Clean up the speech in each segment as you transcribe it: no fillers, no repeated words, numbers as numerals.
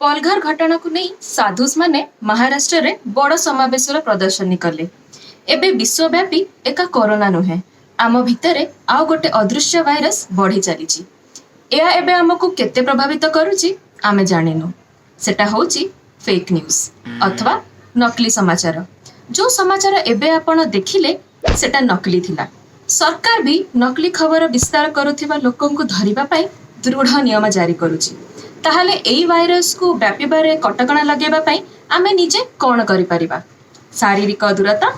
ପଲଘର ଘଟଣାକୁ ନେଇ ସାଧୁସ୍ ମାନେ ମହାରାଷ୍ଟ୍ରରେ ବଡ଼ ସମାବେଶର ପ୍ରଦର୍ଶନୀ କଲେ। ଏବେ ବିଶ୍ୱବ୍ୟାପୀ ଏକା କରୋନା ନୁହେଁ, ଆମ ଭିତରେ ଆଉ ଗୋଟେ ଅଦୃଶ୍ୟ ଭାଇରସ ବଢି ଚାଲିଛି। ଏହା ଏବେ ଆମକୁ କେତେ ପ୍ରଭାବିତ କରୁଛି, ଆମେ ଜାଣିନୁ। ସେଟା ହଉଛି ଫେକ୍ ନ୍ୟୁଜ୍ ଅଥବା ନକଲି ସମାଚାର। ଯୋଉ ସମାଚାର ଏବେ ଆପଣ ଦେଖିଲେ, ସେଟା ନକଲି ଥିଲା। ସରକାର ବି ନକଲି ଖବର ବିସ୍ତାର କରୁଥିବା ଲୋକଙ୍କୁ ଧରିବା ପାଇଁ ଦୃଢ଼ ନିୟମ ଜାରି କରୁଛି। ତାହେଲେ ଏଇ ଭାଇରସକୁ ବ୍ୟାପିବାରେ କଟକଣା ଲଗାଇବା ପାଇଁ ଆମେ ନିଜେ କ'ଣ କରିପାରିବା? ଶାରୀରିକ ଦୂରତା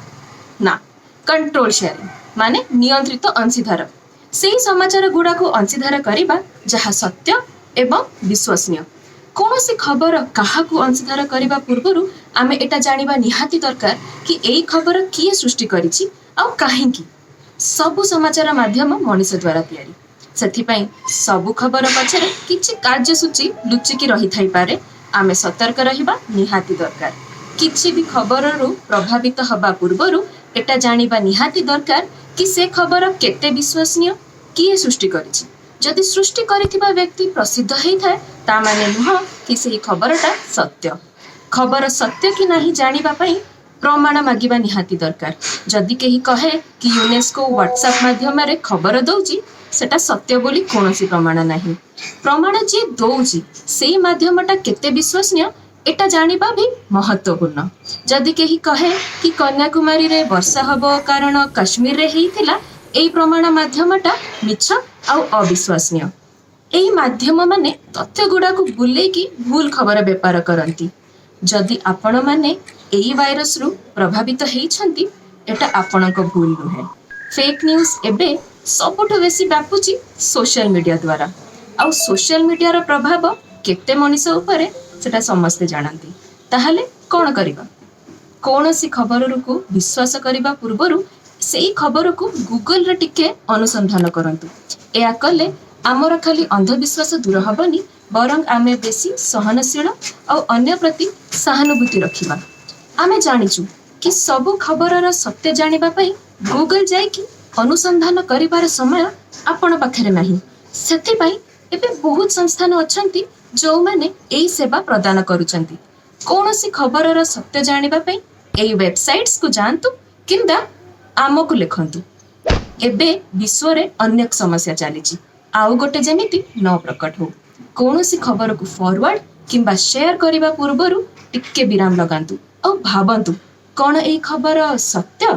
ନା କଣ୍ଟ୍ରୋଲ ସେୟାରିଂ, ମାନେ ନିୟନ୍ତ୍ରିତ ଅଂଶୀଦାର। ସେଇ ସମାଚାର ଗୁଡାକୁ ଅଂଶୀଦାର କରିବା ଯାହା ସତ୍ୟ ଏବଂ ବିଶ୍ୱସନୀୟ। କୌଣସି ଖବର କାହାକୁ ଅଂଶୀଦାର କରିବା ପୂର୍ବରୁ ଆମେ ଏଟା ଜାଣିବା ନିହାତି ଦରକାର କି ଏଇ ଖବର କିଏ ସୃଷ୍ଟି କରିଛି ଆଉ କାହିଁକି। ସବୁ ସମାଚାର ମାଧ୍ୟମ ମଣିଷ ଦ୍ୱାରା ତିଆରି। ସେଥିପାଇଁ ସବୁ ଖବର ପଛରେ କିଛି କାର୍ଯ୍ୟସୂଚୀ ଲୁଚିକି ରହିଥାଇପାରେ। ଆମେ ସତର୍କ ରହିବା ନିହାତି ଦରକାର। କିଛି ବି ଖବରରୁ ପ୍ରଭାବିତ ହବା ପୂର୍ବରୁ ଏଟା ଜାଣିବା ନିହାତି ଦରକାର କି ସେ ଖବର କେତେ ବିଶ୍ୱସନୀୟ, କିଏ ସୃଷ୍ଟି କରିଛି। ଯଦି ସୃଷ୍ଟି କରିଥିବା ବ୍ୟକ୍ତି ପ୍ରସିଦ୍ଧ ହେଇଥାଏ, ତା ମାନେ ନୁହଁ କି ସେହି ଖବରଟା ସତ୍ୟ। ଖବର ସତ୍ୟ କି ନାହିଁ ଜାଣିବା ପାଇଁ ପ୍ରମାଣ ମାଗିବା ନିହାତି ଦରକାର। ଯଦି କେହି କହେ କି ୟୁନେସ୍କୋ ହ୍ୱାଟ୍ସଆପ୍ ମାଧ୍ୟମରେ ଖବର ଦଉଛି, ସେଟା ସତ୍ୟ ବୋଲି କୌଣସି ପ୍ରମାଣ ନାହିଁ। ପ୍ରମାଣ ଯିଏ ଦଉଛି, ସେଇ ମାଧ୍ୟମଟା କେତେ ବିଶ୍ୱସନୀୟ, ଏଟା ଜାଣିବା ବି ମହତ୍ୱପୂର୍ଣ୍ଣ। ଯଦି କେହି କହେ କି କନ୍ୟାକୁମାରୀରେ ବର୍ଷା ହବ କାରଣ କାଶ୍ମୀରରେ ହେଇଥିଲା, ଏଇ ପ୍ରମାଣ ମାଧ୍ୟମଟା ମିଛ ଆଉ ଅବିଶ୍ୱସନୀୟ। ଏଇ ମାଧ୍ୟମ ମାନେ ତଥ୍ୟ ଗୁଡାକୁ ବୁଲେଇକି ଭୁଲ ଖବର ବେପାର କରନ୍ତି। ଯଦି ଆପଣମାନେ ଏଇ ଭାଇରସରୁ ପ୍ରଭାବିତ ହେଇଛନ୍ତି, ଏଟା ଆପଣଙ୍କ ଭୁଲ ନୁହେଁ। ଫେକ୍ ନ୍ୟୁଜ୍ ଏବେ ସବୁଠୁ ବେଶୀ ବ୍ୟାପୁଛି ସୋସିଆଲ ମିଡିଆ ଦ୍ୱାରା। ଆଉ ସୋସିଆଲ ମିଡିଆର ପ୍ରଭାବ କେତେ ମଣିଷ ଉପରେ, ସେଟା ସମସ୍ତେ ଜାଣନ୍ତି। ତାହେଲେ କ'ଣ କରିବା? କୌଣସି ଖବରକୁ ବିଶ୍ୱାସ କରିବା ପୂର୍ବରୁ ସେଇ ଖବରକୁ ଗୁଗଲରେ ଟିକେ ଅନୁସନ୍ଧାନ କରନ୍ତୁ। ଏହା କଲେ ଆମର ଖାଲି ଅନ୍ଧବିଶ୍ୱାସ ଦୂର ହବନି, ବରଂ ଆମେ ବେଶୀ ସହନଶୀଳ ଆଉ ଅନ୍ୟ ପ୍ରତି ସହାନୁଭୂତି ରଖିବା। ଆମେ ଜାଣିଛୁ କି ସବୁ ଖବରର ସତ୍ୟ ଜାଣିବା ପାଇଁ ଗୁଗଲ ଯାଇକି ଅନୁସନ୍ଧାନ କରିବାର ସମୟ ଆପଣ ପାଖରେ ନାହିଁ। ସେଥିପାଇଁ ଏବେ ବହୁତ ସଂସ୍ଥାନ ଅଛନ୍ତି, ଯୋଉମାନେ ଏଇ ସେବା ପ୍ରଦାନ କରୁଛନ୍ତି। କୌଣସି ଖବରର ସତ୍ୟ ଜାଣିବା ପାଇଁ ଏଇ ୱେବସାଇଟ୍ସକୁ ଯାଆନ୍ତୁ କିମ୍ବା ଆମକୁ ଲେଖନ୍ତୁ। ଏବେ ବିଶ୍ୱରେ ଅନେକ ସମସ୍ୟା ଚାଲିଛି, ଆଉ ଗୋଟେ ଯେମିତି ନ ପ୍ରକଟ ହଉ। କୌଣସି ଖବରକୁ ଫରୱାର୍ଡ କିମ୍ବା ସେୟାର କରିବା ପୂର୍ବରୁ ଟିକେ ବିରାମ ଲଗାନ୍ତୁ ଆଉ ଭାବନ୍ତୁ, କ'ଣ ଏଇ ଖବର ସତ୍ୟ?